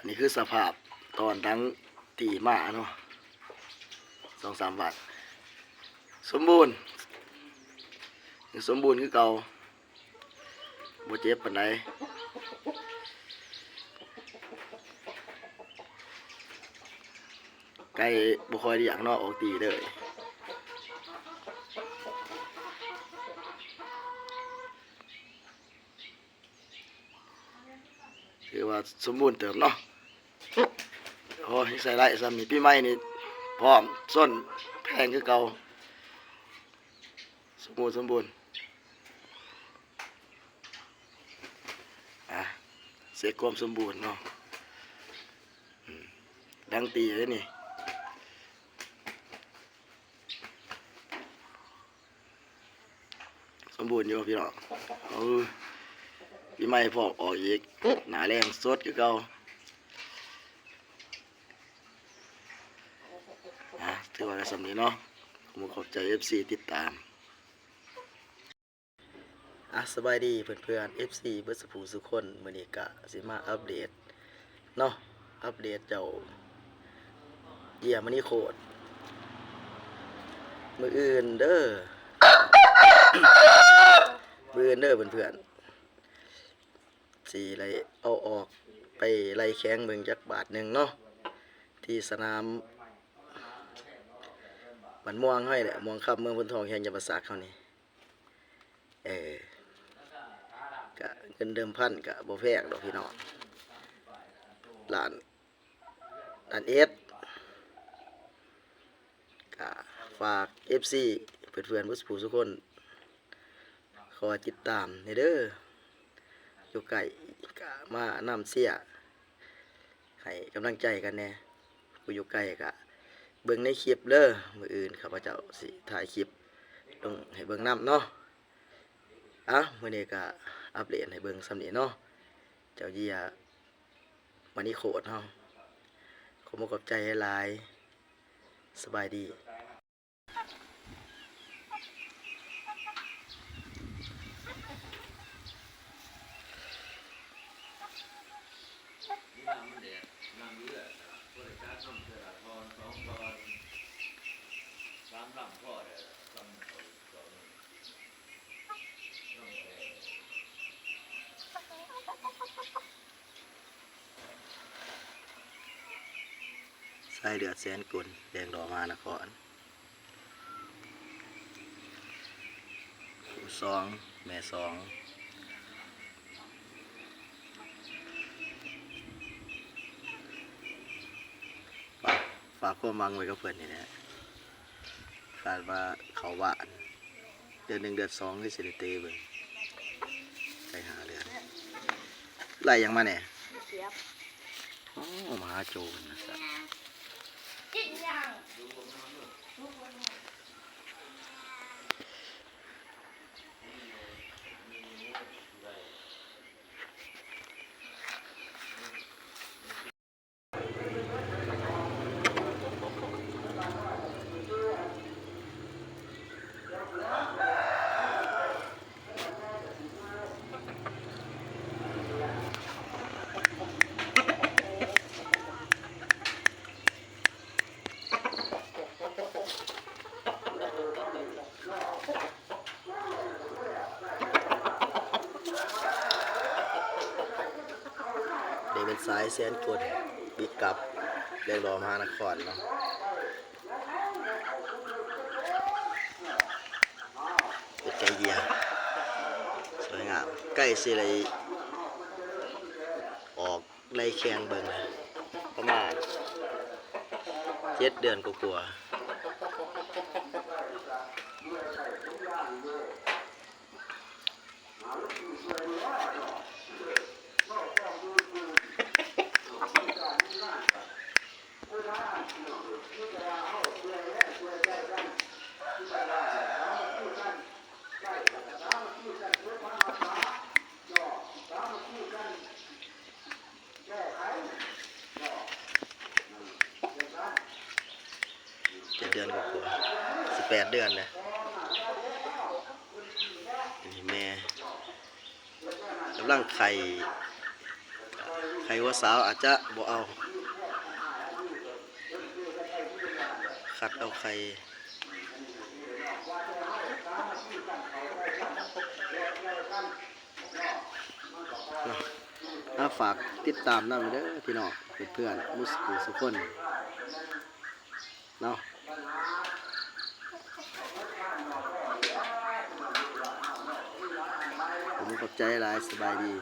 ອັນນີ້ຄືສະພາບຕອນຫຼັງຕີມາເນາະ ສອງສາມວັນ ສົມບູນ ຍັງສົມບູນຄືເກົ່າ ບໍ່ເຈັບປານໃດ ໄກ່ບໍ່ຄ່ອຍໄດ້ຢາກເນາະ ອອກຕີເລີຍ. ຖືວ່າສົມບູນເຕີບເນາະ ໂອ້ຍ ໃສ່ໄດ້ຊ່ຳນີ້ ປີໃໝ່ນີ້ພ້ອມຊົນແພງຄືເກົ່າ ສົມບູນ ສົມບູນ ອ່າ ເຊັກຄວາມສົມບູນເນາະ ອືມ ດັງຕີເດ້ນີ້. ສົມບູນຢູ່ພີ່ນ້ອງ ເອີ ປີໃໝ່ພ້ອມອອກອີກ ໜ້າແລງສົດຄືເກົ່າ ອ່າ ຖືວ່າກໍສ່ຳນີ້ເນາະ ຂອບໃຈເອັຟຊີຕິດຕາມ. ອ່ະ ສະບາຍດີເພື່ອນໆ ເອັຟຊີເບິດສູ່ຜູ້ສູ່ຄົນ ມື້ນີ້ກະຊິມາອັບເດດເນາະ ອັບເດດເຈົ້າເຢ້ຍມະນີໂຄດ ມື້ອື່ນເດີ ມື້ອື່ນເດີເພື່ອນໆ ຊິໄດ້ເອົາອອກໄປໄລ່ແຂ່ງເບິ່ງຈັກບາດໜຶ່ງເນາະ ທີ່ສະໜາມບ້ານມ່ວງເຮົານີ້ແຫຼະ ມ່ວງຄຳ ເມືອງໂພນທອງ ແຂວງຈຳປາສັກເຮົານີ້. ເອີ ກະເງິນເດີມພັນກະບໍ່ແພງດອກພີ່ນ້ອງ ລ້ານ ລ້ານເອັດ ກະຝາກເອັຟຊີເພື່ອນໆ ເບິດສູ່ຜູ້ສູ່ຄົນ ຄອຍຕິດຕາມແດ່ເດີ ຢູ່ໃກ້ກະມານຳເຊຍ ໃຫ້ກຳລັງໃຈກັນແດ່ ຜູ້ຢູ່ໄກກະເບິ່ງໃນຄລິບເດີ ມື້ອື່ນຂ້າພະເຈົ້າຊິຖ່າຍຄລິບລົງໃຫ້ເບິ່ງນຳເນາະ. ເອົ້າ ມື້ນີ້ກະອັບເດດໃຫ້ເບິ່ງສ່ຳນີ້ເນາະ ເຈົ້າເຢ້ຍມະນີໂຄດເຮົາ ຂອບອົກຂອບໃຈຫຼາຍໆ ສະບາຍດີ. ສາຍເລືອດແສນກຸນ ແດງຫຼໍ່ມະຫານະຄອນ ຜູ້ສອງ ແມ່ສອງ ຝາກ ຝາກຄວາມຫວັງໄວ້ກັບເພິ່ນນີ້ແຫຼະ ຄາດວ່າເຂົ້າບ້ານ ເດືອນໜຶ່ງເດືອນສອງຄືຊິໄດ້ເຕະເບິ່ງ ໄດ້ຫ້າເດືອນ. ໄລ່ຫຍັງມາແດ່? ໂອ້ ມະຫາໂຈນວ່າຊັ້ນ. ນີ້ແມ່ນສາຍແສນກົນ ບິດກັບແດງຫຼໍ່ມະຫານະຄອນເນາະ ເປັນໄກ່ເຢຍ ສວຍງາມ ໃກ້ຊິໄດ້ອອກໄລ່ແຂ່ງເບິ່ງ ປະມານເຈັດເດືອນກວ່າໆ. ເຈັດເດືອນກວ່າໆ ຊິແປດເດືອນແລ້ວ ນີ້ແມ່ກຳລັງໄຂ່ ໄຂ່ ໄຂ່ຫົວສາວອາດຈະບໍ່ເອົາ ຄັດເອົາໄຂ່ເນາະ. ອາ ຝາກຕິດຕາມນຳເດີພີ່ນ້ອງ ເພື່ອນໆ ໝູ່ສູ່ຜູ້ສູ່ຄົນເນາະ. ຂອບໃຈຫຼາຍ ສະບາຍດີ.